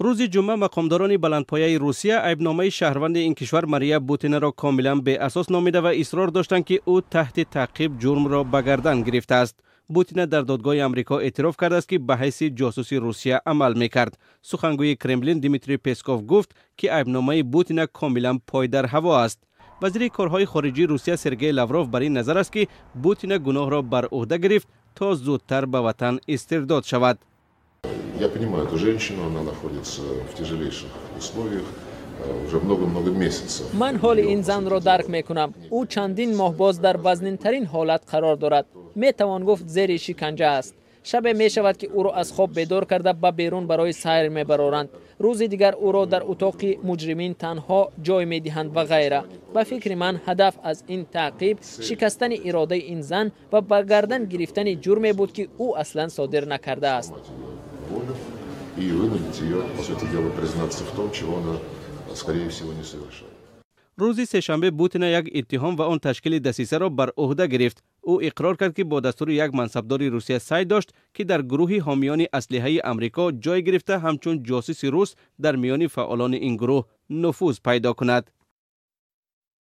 Рӯзи ҷумъа мақомдорони баландпояи Русия айбномаи шаҳрванди ин кишвар Мария Бутинаро комилан беасос номида ва исрор доштанд, ки ӯ таҳти таъқиб ҷурмро ба гардан гирифтааст. Бутина дар додгоҳи Амрико эътироф кардааст, ки ба ҳайси ҷосуси Русия амал мекард. Сухангӯи Кремлин Дмитрий Песков гуфт, ки айбномаи Бутина комилан пой дар ҳаво аст. Вазири корҳои хориҷии Русия Сергей Лавров бар ин назар аст, ки Бутина гуноҳро бар ӯҳда гирифт, то зудтар ба ватан истирдод шавад. Я понимаю эту женщину, она находится в тяжелейших условиях уже много-много месяцев. Ман ҳоли ин занро дарк мекунам. Ӯ чандин моҳ боз дар вазнинтарин ҳолат қарор дорад. Метавон гуфт, зери шиканҷа аст. Шабе мешавад, ки ӯро аз хоб бедор карда, ба берун барои сайр мебароранд. Рӯзи дигар ӯро дар утоқи муҷримин танҳо ҷой медиҳанд ва ғайра. Ба фикри ман, ҳадаф аз ин таъқиб шикастани иродаи ин зан ва ба гардан гирифтани ҷурме буд, ки ӯ аслан содир накардааст. И вынудить ее, по сути дела, признаться в том, чего она, скорее всего, не совершала. Рӯзи сешанбе Бутина як иттиҳом ва он ташкили дасисаро бар ӯҳда гирифт. Ӯ иқрор кард, ки бо дастури як мансабдори Русия саъй дошт, ки дар гурӯҳи ҳомиёни аслиҳаи Амрико ҷой гирифта, ҳамчун ҷосуси рус дар миёни фаъолони ин гурӯҳ нуфуз пайдо кунад.